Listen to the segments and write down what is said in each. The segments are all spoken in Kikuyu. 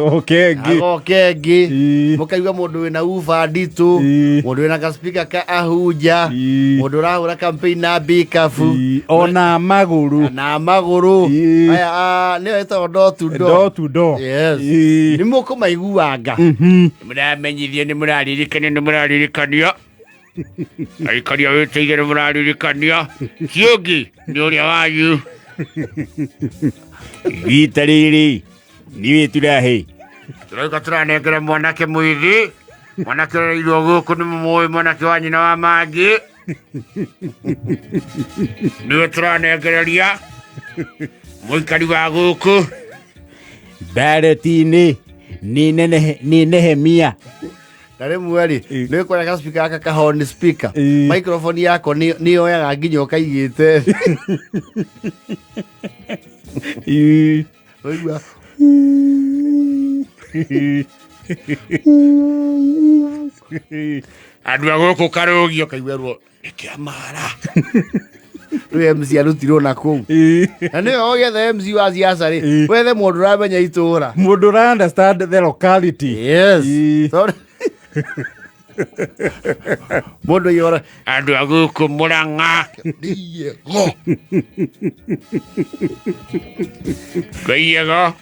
Oke ĩngĩ. Agoka ĩngĩ. Mũkaigua mũndũ wĩna uba nditũ, mũndũ wĩna gaspika ka ahunja, mũndũ ũrahũra campaign na mbikabu. Ona magũrũ. Na magũrũ. Aya nĩyo ĩtagwo door to door. Door to door. Yes. Nĩ mũkũmaiguanga. Nĩmũramenyithio, nĩmũraririkanio, nĩmũraririkanio. Aikaria wĩtĩire, nĩmũraririkanio. Ciũngĩ nĩ ũrĩa wanyu. Rita rĩrĩ niĩ tũrahe. Tũrauga tũranengera mwanake mwĩthĩ, mwanake ũrereirwo gũkũ, nĩ mũmũĩ, mwanake wa nyina wa mangĩ, nĩwe tũranengereria, mũikari wa gũkũ. Baroti-inĩ nĩ Nehemia. Na rĩmwe rĩ, nĩ kũrĩa ga speaker gaka ka horn speaker, microphone yako nĩ yoyaga nginya ũkaigĩte thĩ. Ũraigua? Andũ a gũkũ karũgio kaiguerwo nĩ kĩamara. Rĩu MC arutirwo na kũu. Na nĩwe ũgĩetha MC wa siasa rĩ, wethe mũndũ ũramenya itũra. Mũndũ ũra understand the locality. Yes. Tondũ mũndũ yora andũ a gũkũ Mũrang'a ndiego ndiego.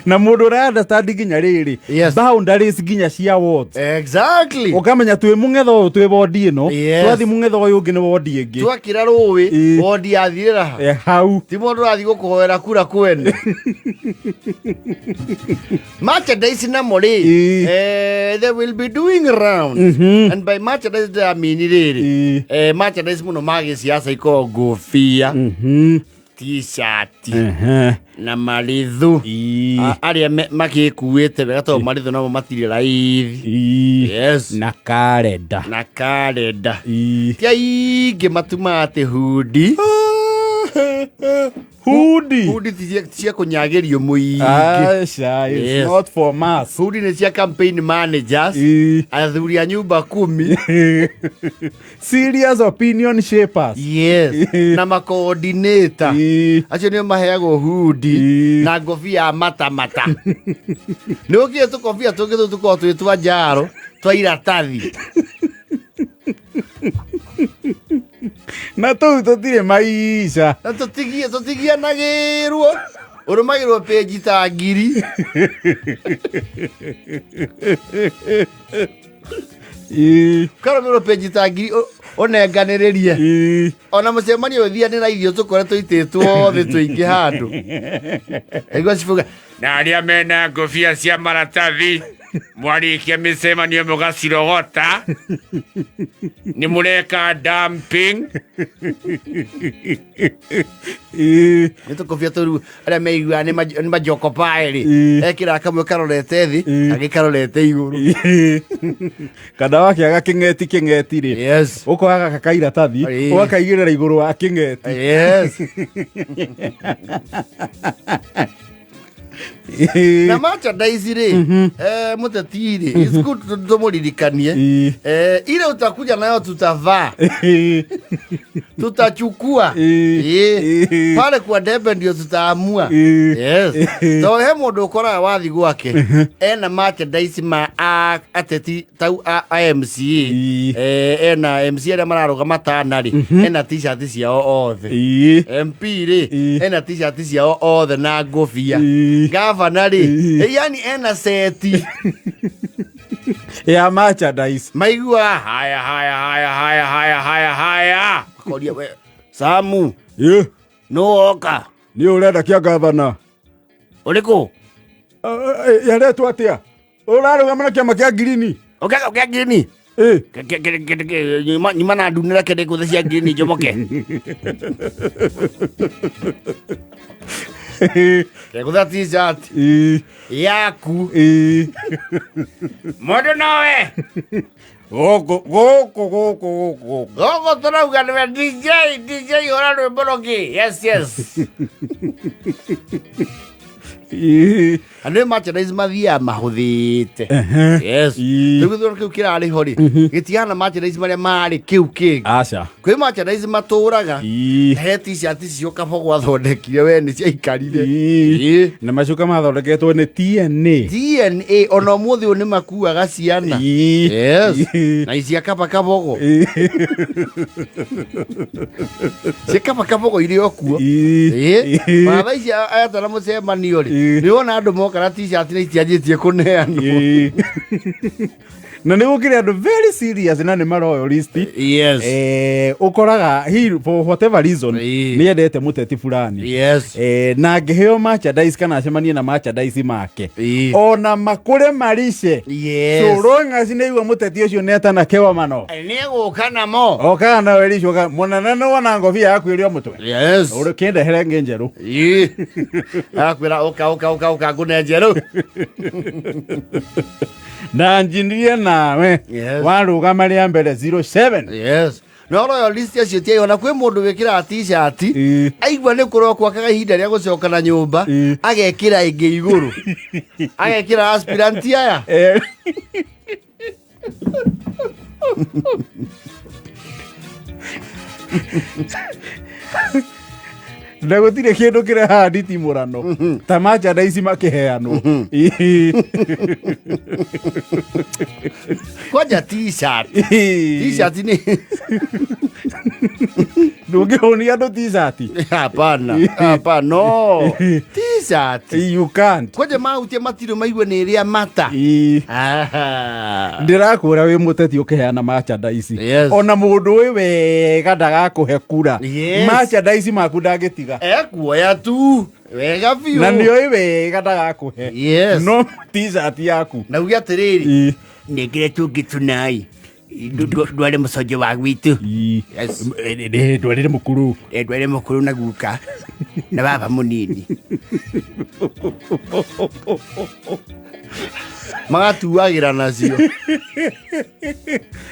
Na mũndũ ũra understand nginya rĩrĩ boundaries nginya cia wards. Exactly. Ũkamenya twĩ mũng'etho ũyũ twĩ wondi ĩno, twathi mũng'etho ũyũ ũngĩ nĩ wondi ĩngĩ. Twakĩra rũĩ, wondi yathirĩra ha? Hau. Ti mũndũ ũrathiĩ gũkũhoera kura kwene. Merchandise namo rĩ, they will be doing round. And by merchandise ndĩramini rĩrĩ, merchandise mũno ma gĩciaca ikoragwo ngũbia, t-shirt na marithu. Arĩa magĩkuĩte wega, tondũ marithu namo matirĩ raithi. Yes. Na karenda. Na karenda. Ti aingĩ matumaga atĩ hundi. Hundi. Hundi ti cia kũnyagĩrio mũingĩ. Aca, it's not for mass. Hundi nĩ cia campaign managers, athuri a nyumba kumi. Serious opinion shapers. Yes. Na macoordinator. Acio nĩo maheagwo hundi na ngobia ya matamata. Nĩ ũkĩĩ tũkobia tũngĩ tũu tũkoragwo twĩ twa njaro twa iratathi. Na tũu tũtirĩ maica. Na tũtigianagĩrwo. Ũrũmagĩrwo pĩnji ta ngiri. Ũkarũmĩrwo pĩnji ta ngiri ũnenganĩrĩrie. Ona mũcemanio ũthianĩra irio tũkore tũitĩtwo thĩ tũingĩ handũ. Aigua cibuga. Na arĩa mena ngũbia cia maratathi, mwarĩkia mĩcemanio mũgacirogota, nĩ mũreka dumping. Nĩ tũkũbia tũru arĩa meiguaga nĩ majokopae rĩ, ekĩraga kamwe karorete thĩ, kangĩ karorete igũrũ. Kana wakĩaga kĩng'eti kĩng'eti rĩ, ũkoya gaka ka iratathi, ũgakaigĩrĩra igũrũ wa kĩng'eti. Na merchandise rĩ, mũteti rĩ, it's good tũmũririkanie, ile utakuja nayo tutavaa, tutachukua. Pale kwa debe ndio tutaamua. Yes, to he mũndũ ũkoraga wathi gwake ena merchandise ma ateti tau a MCA, ena MCA arĩa mararũgama tana rĩ, ena t-shirt ciao othe. MP rĩ, ena t-shirt ciao othe na ngũbia. Gavana rĩ, yani ena seti ya merchandise. Maigua haya haya haya haya haya haya haya, makoria we Samu, nũ woka? Nĩ ũrenda kĩa gavana. Ũrĩkũ? Yaretwo atĩa? Ũrarũgama na kĩama kĩa ngirini. Ũkĩa ngirini? Nyuma na ndune, reke ndĩngũthe cia ngirini njomoke. Ngũtha t-shirt yaku. Mũndũ nowe gũkũ gũkũ gũkũ gũkũ. Gũkũ tũrauga nĩwe DJ, DJ hũra rwĩmbo rũngĩ. Yes, yes. Na nĩ merchandise mathiaga mahũthĩte. Yes. Rĩu gĩthurano kĩu kĩrarĩ ho rĩ, gĩtihana merchandise marĩa marĩ kĩu kĩngĩ. Aca. Kwĩ merchandise matũraga. He t-shirt icio Kabogo athondekire we nĩ ciaikarire. Na macuka mathondeketwo nĩ TNA. DNA ona ũmũthĩ ũyũ nĩ makuaga ciana. Yes. Na icia kaba Kabogo. Cia kaba Kabogo irĩ o kuo. Ona thaa ici ayatwara mũcemanio rĩ, nĩ wona andũ moka na t-shirt na itianjĩtie kũneanwo. Na nä gå kä rä andå very serious na nä maroyalist. Ũkoraga he for whatever reason nĩ endete mũteti fulani. Na angĩheo merchandise kana acemanie na merchandise make, ona makũre marice, so long as nĩ aigua mũteti ũcio nĩ etana kĩgomano, Nĩ egũka namo. Okaga nawe ricoka mũnene nĩ wona ngobia yaku ĩrĩ o mũtwe. Ũkĩndehere ngĩ njerũ. Akwĩra ũka ũka ũka ũka ngũne njerũ. Na njinirie nawe. Warũgama rĩa mbere 07. Yes, no royalist acio ti ona kwĩ mũndũ wĩkĩraga t-shirt, aigua nĩ kũrokwo akaga ihinda rĩa gũcoka na nyũmba, agekĩra ĩngĩ igũrũ, agekĩra aspirant aya. Na gũtirĩ kĩndũ kĩrehaga nditimũrano ta merchandise makĩheanwo. Kwanja t-shirt, t-shirt nĩ Ndũngĩhũnia andũ t-shirt. Hapana, hapana, no t-shirt. You can't. Kwanja mahutia matirũ maigue nĩ ĩrĩa mata. Aha. Ndĩrakwĩra wĩ mũteti ũkĩheana merchandise, ona mũndũ wĩ wega ndagakũhe kura, merchandise maku ndangĩtiga. Ekuoya tu wega biũ. Na nĩoĩ wega ndagakũhe, no t-shirt yaku. Na uge atĩrĩrĩ, nengere tũngĩ tunai ndware mũconjo wa gwitũ. Yes. Ndwarĩre mũkuru. Ndware mũkũrũ na guka na baba mũnini magatuagĩra nacio.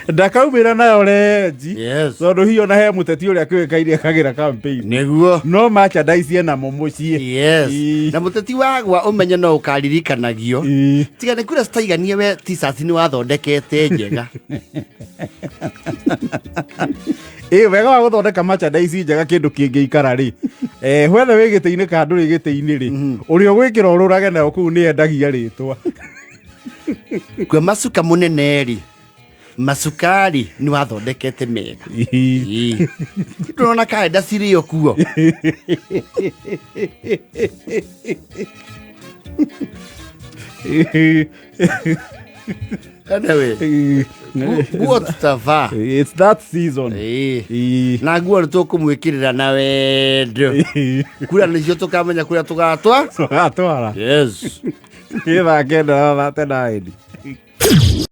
Ndakaumĩra nayo renji, tondũ hihi ona he mũteti ũrĩa kĩũĩkaine akagĩra campaign. No merchandise enamo mũciĩ. Na mũteti wagwa ũmenye no ũkaririkanagio. Tiga nĩ kura citaiganie, we t-shirt nĩ wathondekete njega. Ĩ wega wa gũthondeka merchandise njega, kĩndũ kĩngĩikara rĩ, wethe wĩ gĩtĩ-inĩ kana ndũrĩ gĩtĩ-inĩ rĩ, ũrĩa ũgwĩkĩra ũrũrage nayo kũu nĩ endagia rĩtwa. Kwe macuka mũnene rĩ, macukari nĩ wathondekete mega. Ndũrona kaenda cirĩ o kuo. Anyway, nguo tutavaa. It's that season. Na nguo nĩ tũkũmwĩkĩrĩra na wendo. Kura nĩcio tũkamenya kũrĩa tũgatwa. Tũgatwara. Yes. Ĩ thaa 9 na 39.